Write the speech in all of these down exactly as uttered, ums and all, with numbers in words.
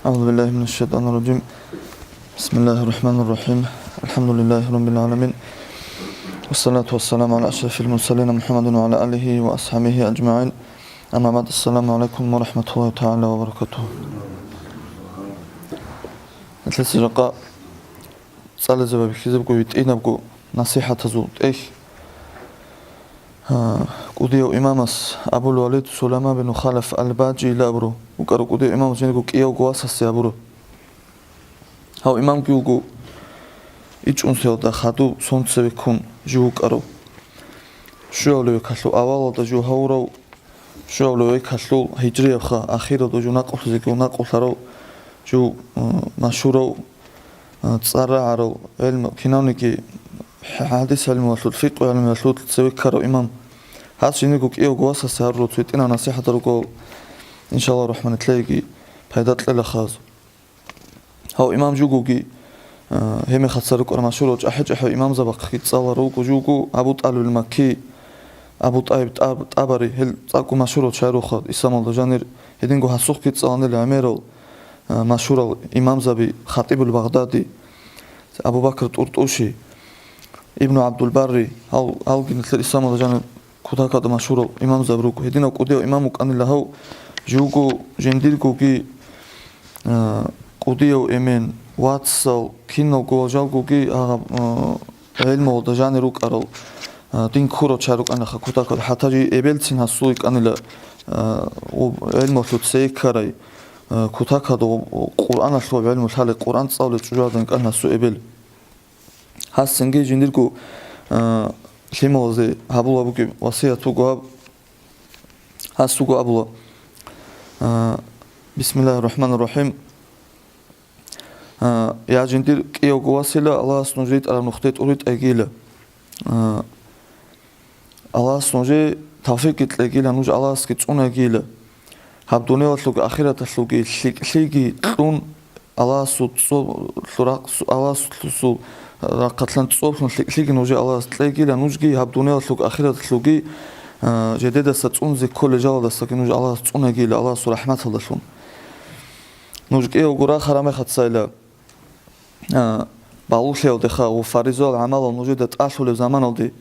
أعوذ بالله من الشيطان الرجيم. بسم الله الرحمن الرحيم. الحمد لله رب العالمين. والصلاة والسلام على أشرف المرسلين محمد وعلى آله وأصحابه أجمعين. أما بعد. السلام عليكم ورحمة الله تعالى وبركاته. Нилъеца жакъа цӀализаб бихьизабго витӀинабго насихӀатазул тӀехь, а, кӀудияв имамас Абул-Валид Сулайма бин Халаф ал-Бажи абурав вукӀарав, кӀудияв имамас жиндирго кӀиявго васасе абурав. Гьав имамги вуго ичӀнусиялда хадуб сон цеве ккун жив вукӀарав. Щуявлев векалъул авалалда жив гьавурав, щуявлев векалъул гьижриябха ахиралда жив накъулъизеги накъулъарав, жив, э, машгьурав, э, цӀар рагӀарав, гӀелму-, кинавниги хӀадис гӀелмуялъул, фикъгьу гӀелмуялъул цеве ккарав имам. Гьас жиндирго кӀиявго васасе гьарурав цо гьитӀинаб насихӀат руго, иншаллагь рахӀман, нилъееги пайда кьела хаз. Гьав имам жугоги, а, гьеб мехалъ цо рукӀарал машгьурал чӀахӀи-чӀахӀиял имамзабахъги цӀаларав вуго жуго Абу ТӀалибил Макки, Абу ТӀайиб ТӀаб-, ТӀабари, гьел цӀакъго машгьурал чагӀи руха исламалда жанир, гьединго гьасухъги цӀаланила гӀемерал, а, машгьурал имамзаби Хатибул Багъдади, Абу Бакр ТӀуртӀуси, Ибну ГӀабдулбарри, гьал-, гьалги нилъер исламалда жанир кутакалда машгьурал имамзаби руго. Гьединав кӀудияв имам вукӀанила гьав, живго жиндиргоги, а, кӀудияв эмен, вацал, киналго ва жалгоги гьагъаб, а, гӀелмуялда жанир рукӀарал, а, дин ккурал чагӀи рукӀанаха кутакалда. ХӀатта жий эбелцин гьасул йикӀанила, а, гъуб гӀелмуялъул цее ккарай, а, кутакалда гъуб Къуръаналъул гӀелму лъалей, Къуръан цӀалулей чӀужугӀадан йикӀан гьасул эбел. Гьас цинги жиндирго, а, лъималазе гьабула бугеб васият буго гьаб. Гьас вуго абула, а, Бисмиллагьир рахӀманир рахӀим. А, я жиндир кӀиявго васила, Аллагьас нуж ритӀараб нухде тӀуритӀайгила. А, Аллагьас нужее тавфикъги кьегила, нуж Аллагьасги цӀунагила. Гьаб дуниялалъулги ахираталъулги лъикӀлъиги кьун, Аллагьасул цӀоб-, лъурахъ-, Аллагьасул рахъалъан цӀоблъун лъикӀлъиги нужее Аллагьас кьегила, нужги гьаб дуниялалъулги ахираталъулги, а, жедедаса цӀунзе кколел жалаздасаги нуж Аллагьас цӀунагила, Аллагьасул рахӀматалдалъун. Нуж кӀиявго рахараб мехацайила, а, балугълъиялдеха ва фаризаял гӀамалал нужеда тӀалъулеб заманалде,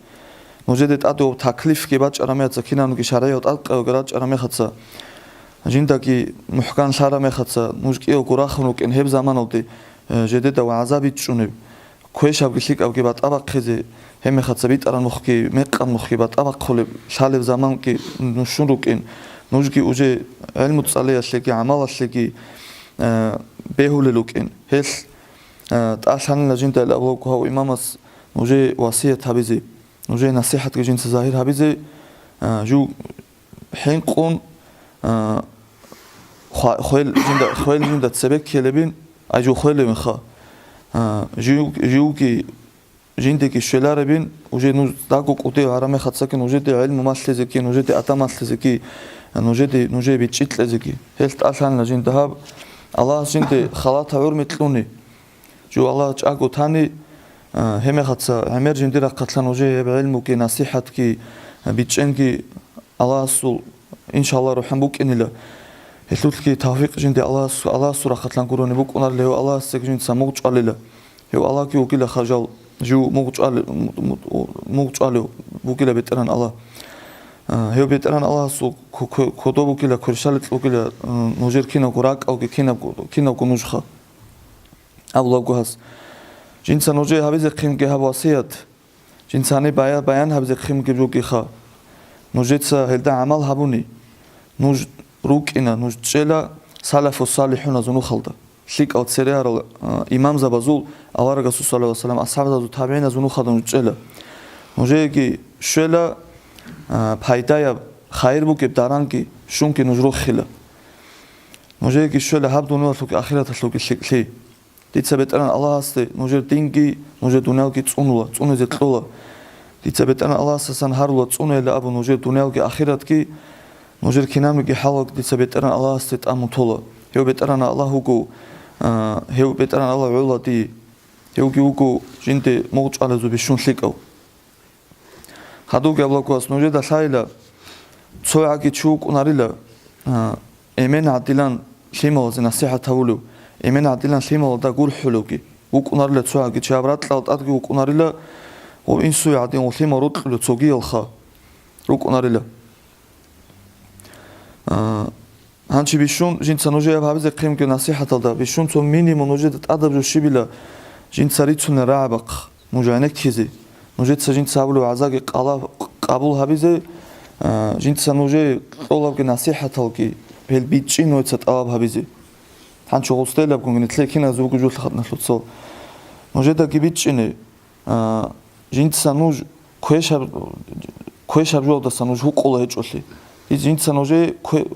нужеде тӀаде ва таклифги бачӀараб мехаца, кинабниги шаргӀиял тӀадкъиялги рачӀараб мехаца, жиндаги мухӀкан лъараб мехаца, нуж кӀиявго рахун рукӀин гьеб заманалде, э, жедеда ва гӀазаб бичӀчӀунеб, квешабги лъикӀабги батӀа бахъизе, гьеб мехаца битӀараб нухги, мекъаб нухги батӀа бахъулеб, лъалеб заманги нушун рукӀин, нужги уже гӀелму цӀалиялъеги, гӀамалалъеги, э, бегьулел рукӀин. Гьелъ, э, тӀалъанила жинда абулаго гьав имамас нужее васият гьабизе, нужее насихӀатги жинца загьир гьабизе, э, жу-, хӀинкъун, а, хва-, хвел жинда, хвел жинда цебе ккелебин, ай жо хвелевинха. А, жив-, живги жиндеги щвеларебин, уже нуж даго кӀудияв гьараб мехацаги нужеде гӀелму малъизеги, нужеде адаб малъизеги, нужеде, нужее бичӀчӀи кьезеги. Гьелъ тӀалъанила жинда гьаб. Аллагьас жинде халатаб гӀумру кьуни. Жо Аллагь чӀаго тани, а, гьеб мехаца гӀемер жиндир рахъалъан уже гьеб гӀелмуги, насихӀатги, а, бичӀчӀенги Аллагьасул, иншаллагь, рухӀан букӀинила. Гьелъулъги тавфикъ жинде Аллагьас-, Аллагьасул рахъалъан гурони букӀунарила, гьев Аллагьасеги жинца мугъ чӀвалила. Гьев Аллагьги вугила хажал, жив мугъ чӀвали-, му-, му-, мугъ чӀвалев вугила БетӀеран Аллагь. А, гьев БетӀеран Аллагьасул ку-, ку-, кодоб бугила, кверщаликь бугила, м, нужер кинабго ракӀалги, кинабго, кинабго нужха. Абулаго гьас: «Жинца нужее гьабизехъинги гьаб васият, жинца гьаниб бая-, баян гьабизехъинги бугеха. Нужеца гьелда гӀамал гьабуни, нуж рукӀина, нуж чӀела салафу салихӀуназул нухалда, лъикӀал цере гьарал, а, имамзабазул, аварагасул саллаллагьу гӀалайгьи вассалам, асхӀабзабазул, табигӀиназул нухалда нуж чӀела. Нужееги щвела, а, пайдаяб, хайир бугеб даранги, щунги нуж рохила. Нужееги щвела гьаб дуниялалъулги ахираталъулги лъикӀлъи. Дица БетӀеран Аллагьасде нужер динги, нужер дуниялги цӀунула, цӀунизе кьола. Дица БетӀеран Аллагьасдасан гьарула цӀунейилан абун нужер дуниялги ахиратги, нужер кинабниги хӀалалги дица БетӀеран Аллагьасде тӀамун тола. Гьев БетӀеран Аллагь вуго, а, гьев БетӀеран Аллагь гӀола дие. Гьевги вуго жинде мугъ чӀвалезул бищун лъикӀав». Гьадурги абулаго гьас нужеда лъайила, цо гӀаги чи вукӀунарила, а, эмен гӀадилан лъималазе насихӀат гьавулев, Эмен гӀадилан лъималазда гурхӀулевги вукӀунарила цо гьаги, чи гьаб ракьалда тӀадги вукӀунарила, ва инсуе гӀадин лъимал рокьулев цогиялха рукӀунарила. А, гьанчи бищун, жинца нужее гьаб гьабизехъинги насихӀаталда, бищун цо минимум нужеда тӀадаб жо щибила жинца рицунел рагӀабахъ нуж гӀенеккизе, нужеца жинца гьабулев гӀазаги къала-, къабул гьабизе, а, жинца нужее кьолебги насихӀаталги гьел бичӀчӀи нужеца тӀалаб гьабизе. Гьанчо гъустелабгун нилъее киназулго жо хатӀналъуцал. Нужедаги бичӀчӀине, а, жинца нуж квешаб-, квешаб жоялдаса нуж гьукъула гьечӀолъи. Жинца нужее кве-,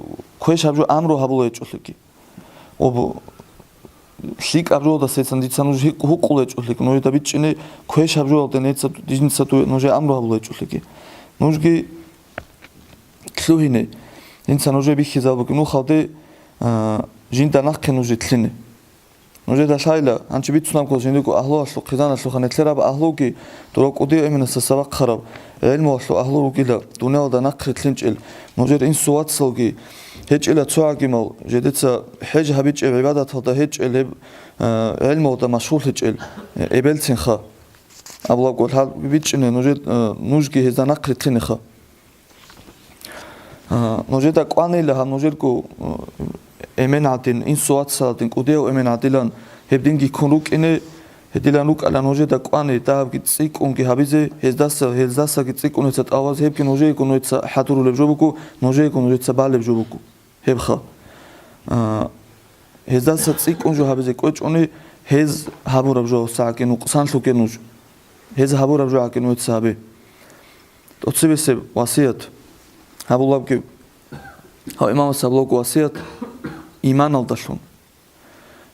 квешаб жо амру гьабула гьечӀолъиги. Об-, лъикӀаб жоялдаса дица нуж гьикъ-, гьукъула гьечӀолъиги. Нужеда бичӀчӀине квешаб жоялде нуца, жинца нужее амру гьабула гьечӀолъиги. Нужги лъугьине, жинца нужее бихьизабуги нухалде, а, жинда нахъе нуж рилълъине. Нужеда лъайла, гьанчи бицунабго жиндирго агьлуялъул хъизаналъухъа нилъераб агьлуги, дора кӀудияв эменасда сабахъараб гӀелмуялъул агьлу ругила, дуниялалда нахъ рилълъинчӀел, нужер инсу вацалги гьечӀила цо гӀагимал, жедеца хӀеж гьабичӀеб гӀибадаталда гьечӀел гьеб, а, гӀелмуялда машгъуллъичӀел, э, эбелцинха. Абулаго лъал бичӀчӀине нужер, э, нужги гьезда нахъ рилълъинеха. А, нужеда кӀванила гьаб нужерго, э, эмен гӀадин, инсу вацалдин, кӀудияв эмен гӀадилан гьеб динги ккун рукӀине, гьедилан рукӀалан нужеда кӀвани дагьабги цӀикӀкӀунги гьабизе, гьездаса, гьелдасаги цӀикӀкӀунеца тӀалаб гьабизе, гьебги нужеего нужеца хӀадурулеб жо буго, нужеего нужеца балеб жо буго гьебха. А, гьездаса цӀикӀкӀун жо гьабизе кӀвечӀони, гьез гьабураб жо сагӀги нукъсанлъуге нуж. Гьез гьабураб жо гӀаги нужеца гьабе. ТӀоцебесеб васият гьабулабги, гьав имамас гьабулабго васият иманалдалъун.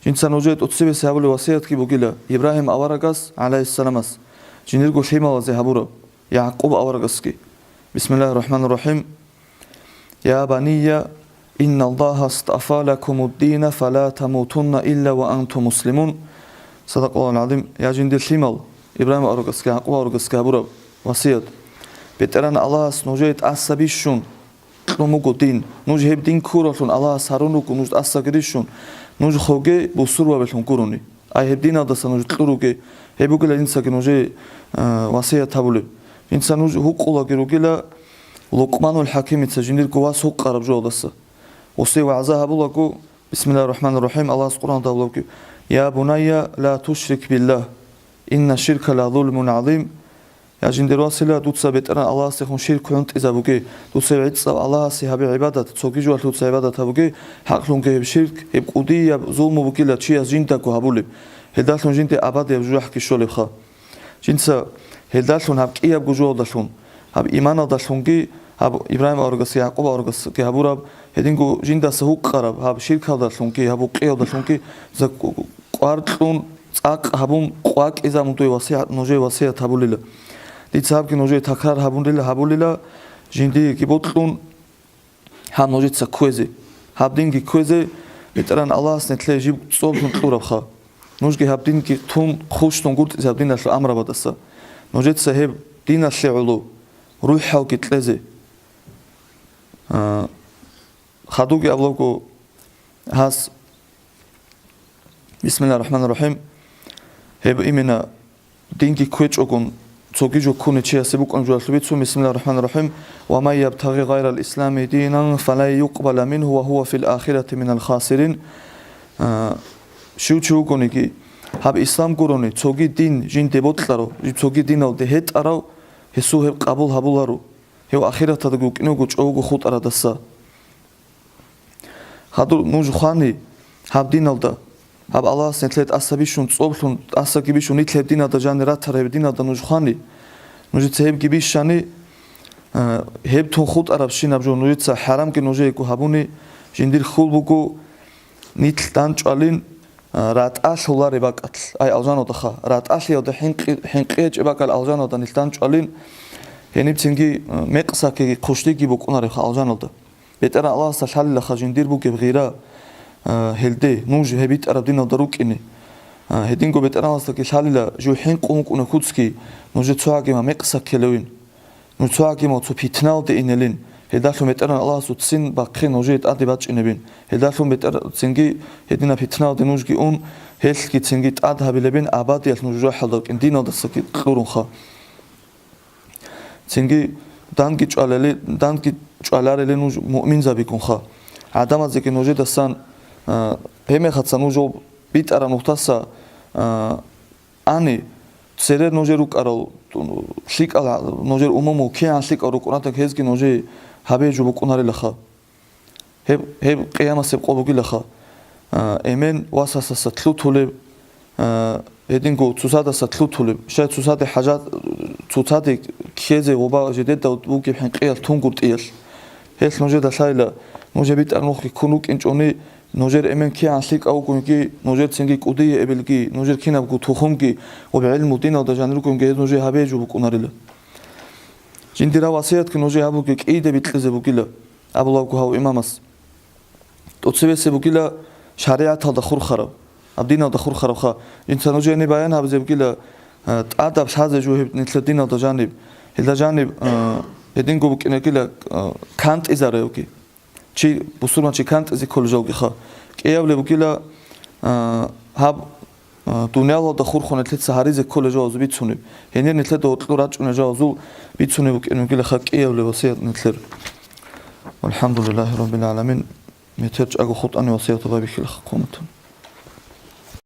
Жинца нужее тӀоцебесеб гьабулеб васиятги бугила Ибрагьим аварагас, гӀалайгьиссаламас, жиндирго лъималазе гьабураб, ЯгӀкъуб аварагасги. Бисмиллагьир рахӀманир рахӀим. «Я банийя, инналлагьа стафа лакумуддина, фала тамутунна илла ва антум муслимун». Садакъаллагьул гӀазим. Я жиндир лъимал, Ибрагьим аварагасги, ЯгӀкъуб аварагасги гьабураб васият. БетӀеран Аллагьас нужее тӀаса бищун кьун буго дин. Нуж гьеб дин ккуралъун Аллагьас гьарун руго нуж тӀасаги рищун. Нуж хоге бусурбабилъун гурони. Ай гьеб диналдаса нуж кьуруге, гьеб бугила жинцаги нужее, а, васият гьабулеб. Жинца нуж гьукъулаги ругила Лукъманул ХӀакимица жиндирго вас гьукъараб жоялдаса. Гъусе вагӀза гьабулаго, бисмиллагьир рахӀманир рахӀим, Аллагьас Къуръанда абулаго: «Я бунайя, ла тушрик биллагь, инна ширка ла зулмун гӀазим». Я жиндир васила, дуца БетӀеран Аллагьасдехун ширк гӀунтӀизабуге, дуца гӀицӀав Аллагьасе гьабе гӀибадат, цоги жоялъе дуца гӀибадат гьабуге, хӀакълъунги гьеб ширк, гьеб кӀудияб зулму бугила чияс жиндаго гьабулеб. Гьелдалъун жинде абадияб жужахӀги щолебха. Жинца гьелдалъун гьаб кӀиябго жоялдалъун, гьаб иманалдалъунги, гьаб Ибрагьим аварагасги ЯгӀкъуб аварагасги гьабураб, гьединго жиндаса гьукъараб гьаб ширкалдалъунги, гьаб гьукъиялдалъунги, за-, кӀвар кьун, цӀакъ гьабун, къвакӀизабун дуе васигьат-, нужее васият гьабулила. Дица гьабги нужее такрар гьабунрила, гьабулила, жиндиеги бокьун, гьаб нужеца кквезе. Гьаб динги кквезе, БетӀеран Аллагьас нилъее жиб цӀоблъун кьурабха. Нужги гьаб динги тун, хъущтун гуртӀизе гьаб диналъул амрабадаса. Нужеца гьеб диналъе гӀоло рухӀалги кьезе. А, хадуги абулаго гьас, бисмиллагьир рахӀманир рахӀим, гьеб имена динги кквечӀогун, цоги жо ккунев чиясе букӀун жуялъуб бицун, бисмиллагьир рахӀманир рахӀим, «Ва ман ябтагъи гъайрал ислами динан, фалан юкъбала мингьу ва гьува фил ахирати минал хасирин». А, щив чи вугониги, гьаб ислам гурони, цоги дин жинде бокьарав, цоги диналде гьетӀарав, гьесул гьеб къабул гьабуларо, гьев ахираталдаги вукӀине вуго чӀого хутӀарадаса. Гьадур нуж хвани гьаб диналда, гьаб Аллагьас нилъее тӀаса бищун цӀоблъун, тӀасаги бищун нилъ гьеб диналда жанир ратараб гьеб диналда нуж хвани. Нужеца гьебги бищани, а, гьеб тун хутӀарабщинаб жо нужеца хӀарамги нужеего гьабуни, жиндир хьул буго нилъ данчӀвалин, а, ратӀалъулареб бакӀалъ, ай, алжаналдаха, ратӀалъиялда хӀинкъи-, хӀинкъи гьечӀеб бакӀалъ алжаналда нилъ данчӀвалин, гьенибцинги, а, мекъсакиги хъущтиги букӀунаребха алжаналда. БетӀеран Аллагьасда лъалилаха жиндир бугеб гъира, а, гьелде, нуж гьеб битӀараб диналда рукӀине. А, гьединго БетӀеран Аллагьасдаги лъалила жив хӀинкъун вукӀунеб куцги, нужер цо гьагима мекъса ккелевин. Нуж цо гьагимал цо питналде инелин. Гьелдалъун БетӀергьан Аллагьасул ццин бахъе нужее тӀаде бачӀинебин. Гьелдалъун БетӀер-, цинги гьединаб питнаялде нужги ун, гьелъги цинги тӀад гьабилебин, абадиялъ нуж рахӀалда рукӀин, диналдасаги кьурунха. Цинги данги чӀвалали-, данги чӀваларели нуж муъминзабигунха. ГӀадамазеги нужедасан, а, гьебмехаца нуж битӀараб нухдаса, а, ани, церер нужер рукӀарал, лъикӀал нужер умумул кигӀан лъикӀал рукӀунатаг гьезги нужее гьабе жо букӀунарилаха. Гьеб, гьеб къиямасеб къо бугилаха. А, эмен васасаса лъутулеб, а, гьединго цоцадаса лъутулеб. Щай цоцаде хӀажат, цоцаде ккезе ваба жидеда бугеб хӀинкъиялъ тунгуртӀиялъ. Гьелъ нужеда лъайла, нужер битӀараб нухги ккун рукӀинчӀони, нужер эмен кигӀан лъикӀав вугониги, нужер цинги кӀудияй эбелги, нужер кинабго тухумги ва гӀелму диналда жанир ругониги гьез нужее гьабе жо букӀунарила. Жиндираб васиятги нужее гьабуге кӀийде бикьизе бугила, абулабго гьав имамас. ТӀоцебесеб бугила шаригӀаталда хурхараб, гьаб диналда хурхарабха. Жинца нужее гьениб баян гьабизе бугила, а, тӀадаб лъазе жо гьеб нилъер диналда жаниб. Гьелда жаниб, а, гьединго букӀинегила, а, кантӀизаревги. Чи, бусурман чи кантӀизе кколел жалгиха. КӀиявлеб бугила, а, гьаб, а, дуниялалда хурхун нилъеца гьаризе кколел жавазул бицунеб. Гьенир нилъеда гьоркьор рачӀунел жавазул бицунеб букӀин бугилаха кӀиявлеб васият нилъер. Валхамдулиллагьи раббил гӀаламин. Метер чӀаго хутӀани васиятал байбихьилаха хъуматун.